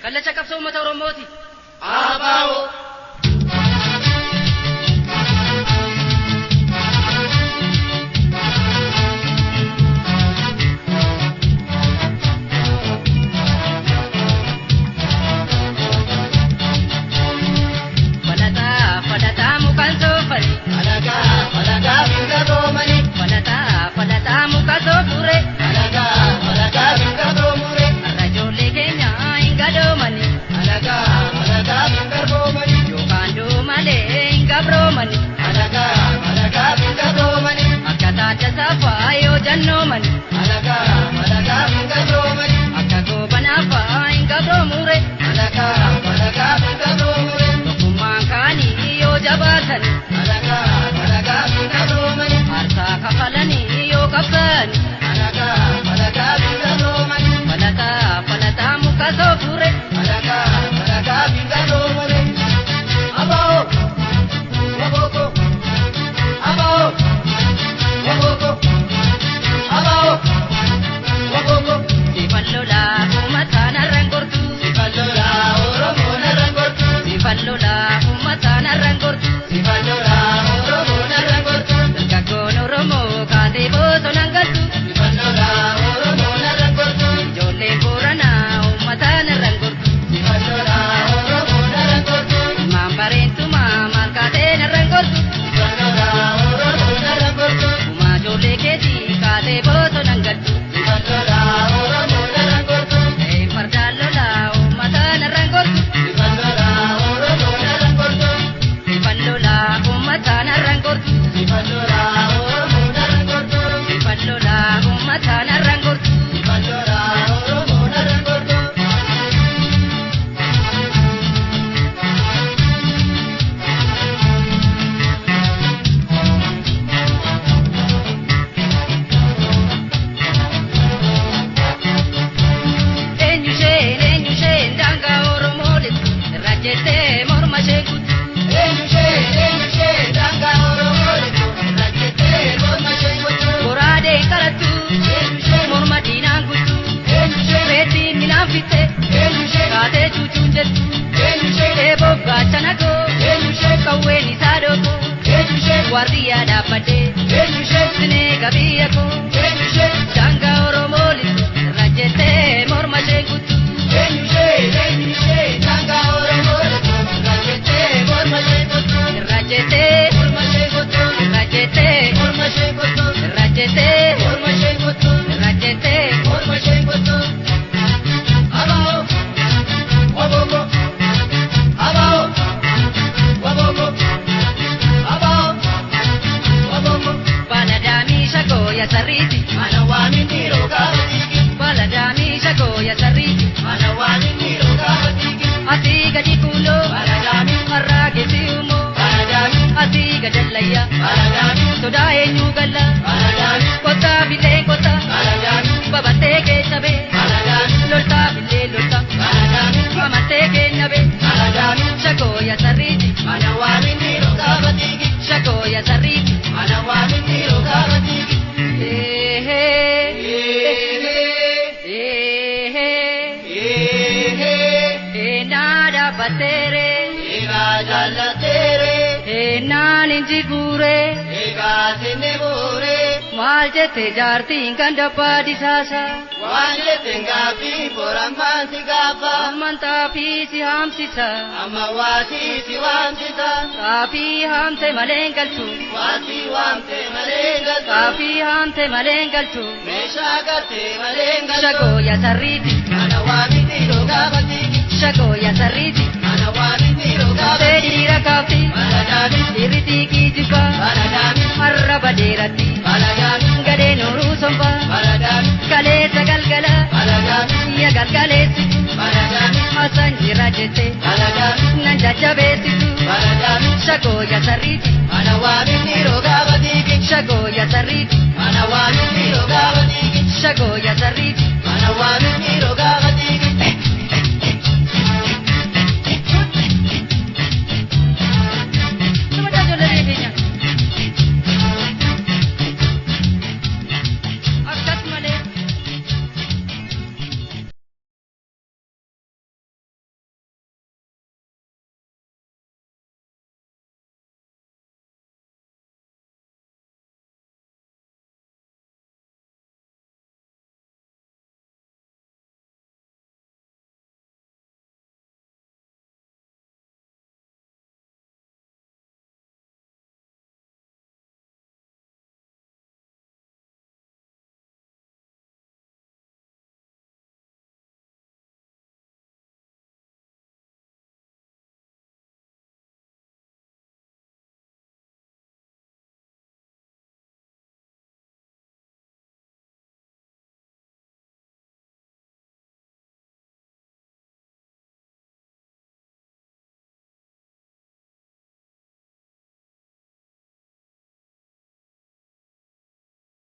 Kallacha qabsoo uummata Oromooti. ABO. Falataa falataa mukaan soofani. Alagaa alagaa binga goomani. Falataa falataa muka soofure. Alagaa alagaa binga goomure. Har'a ijoollee keenya hin gadoomani. Alagaa alagaa binga goomani. Yookaan doomalee hin gabroomani. Alagaa alagaa binga goomani. Akka taata saafaa yoo jannoomani. Alagaa alagaa binga goomani. Akka goobanaafaa hin gabroomure. Alagaa alagaa binga goomure. Tokkummaan kaanii yoo jabaatani. Alagaa alagaa binga goomani. Aarsaa kafalanii yoo qabsaani. Alagaa alagaa binga goomani. Falataa falataa muka soofure. Alagaa alagaa binga goomani. ABO. Waboko. ABO. Waboko. ABO. Waboko. Sifan lolaa uummataan har'an gortu. Sifan lolaa Oromoon har'an gortu. Sifan lolaa uummataan har'an gortu. Sifan lolaa Oromoon har'an gortu. Dargaggoon Oromoo kaatee bosonaan galtu. Sifan lolaa Oromoon har'an gortu. Ijoolleen Booranaa uummataan har'an gortu. Sifan lolaa Oromoon har'an gortu. Ilmaan bareentumaa maal kaateen har'an gortu. Sifan lolaa Oromoon har'an gortu. Uumaa ijoollee keetii kaatee bosonaan galtu. Sifan lolaa Oromoon har'an gortu. Ee fardaan lolaa uummataan har'an gortu. Sifan lolaa Oromoon har'an gortu. Sifan lolaa uummataan har'an gortu. Sifan lolaa Oromoon har'an gortu. Sifan lolaa uummataan har'an gortu. Sifan lolaa Oromoon har'an gortu. Eenyu isheen eenyu isheen daangaa Oromoo lixu irra jettee morma ishee kutu. Eenyu ishee eenyu ishee daangaa Oromoo lixu irra jettee morma ishee kutu. Goraadeen qarattu morma diinaan kuttu. Eenyu ishee Reettiin midhaan fitte eenyu ishee kaatee cuucuun jettu. eenyu ishee Eeboof gaachana koo eenyu ishee qawween isaa dhookoo eenyu ishee waardiyyaa dhaabbadhee eenyu ishee sinee gabiyya koo eenyu ishee daangaa Oromoo lixu irra jettee morma ishee kuttu. eenyu ishee eenyu ishee daangaa Oromoo lixu irra jettee morma ishee kutu. Irra jettee Morma ishee kutu. irra jettee Morma ishee kutu. irra jettee Morma ishee kutu. irra jettee. Morma ishee kutu. ABO. Waboko. ABO. Waboko. ABO. Waboko. Baladaamii shagoo ya sarriiti. Mana waamin dhiiroo gaafa dhiigi. Baladaamii shagoo ya sarriiti. Mana waamin dhiiroo gaafa dhiigi. Asii gadi kuuloo Baladaamii. har'aa geessi uumoo Baladaamii. asii gajallayyaa Baladaamii. sodaa eenyu galla Baladaamii. kottaa billee kottaa Baladaamii. babattee keessa bee Baladaamii. loltaa billee loltaa Baladaamii. amattee keenya bee Baladaamii. shagoo ya sarriiti Mana waamin dhiiroo gaafa dhiigi. shagoo ya sarriiti. Mana waamin dhiiroo gaafa dhiigi. Eehee Eehee. eehee Eehee. eenaa dhaabbatteere Egaa jaallateere. eenaan injiguure Egaa sinni buure. maal jette jaartiin kan dabbaa disaasa. Waan jetteen gaaffii borammaan si gaafa. Amman xaafii si haamsisa. Amma waasii si waamsisa. Xaafii haamte malee hin galchu. Waasii waamte malee hin galtu. Xaafii haamte malee hin galchu. Meeshaa galtee malee hin galtu. Shagoo ya sarriiti. Mana waamin dhiiroo gaafa dhiigi. Shagoo ya sarriiti. Mana waamin dhiiroo gaafa Tee dhiigi. dhiira kaafti. Baladaami. Dhiirri xiiqii jibba. Baladaami. Arraba dheeratti. Baladaami. Gadeen horuu somba. Baladaami. Kaleessa galgala. Baladaami. Ya galgaleessitu. Baladaami. Hasan jira jette. Baladaami. Nan jajjabeessitu. Baladaami. Shagoo ya sarriiti. Mana waamin dhiiroo gaafa dhiigi. Shagoo ya sarriiti. Mana waamin dhiiroo gaafa dhiigi. Shagoo ya sarriiti.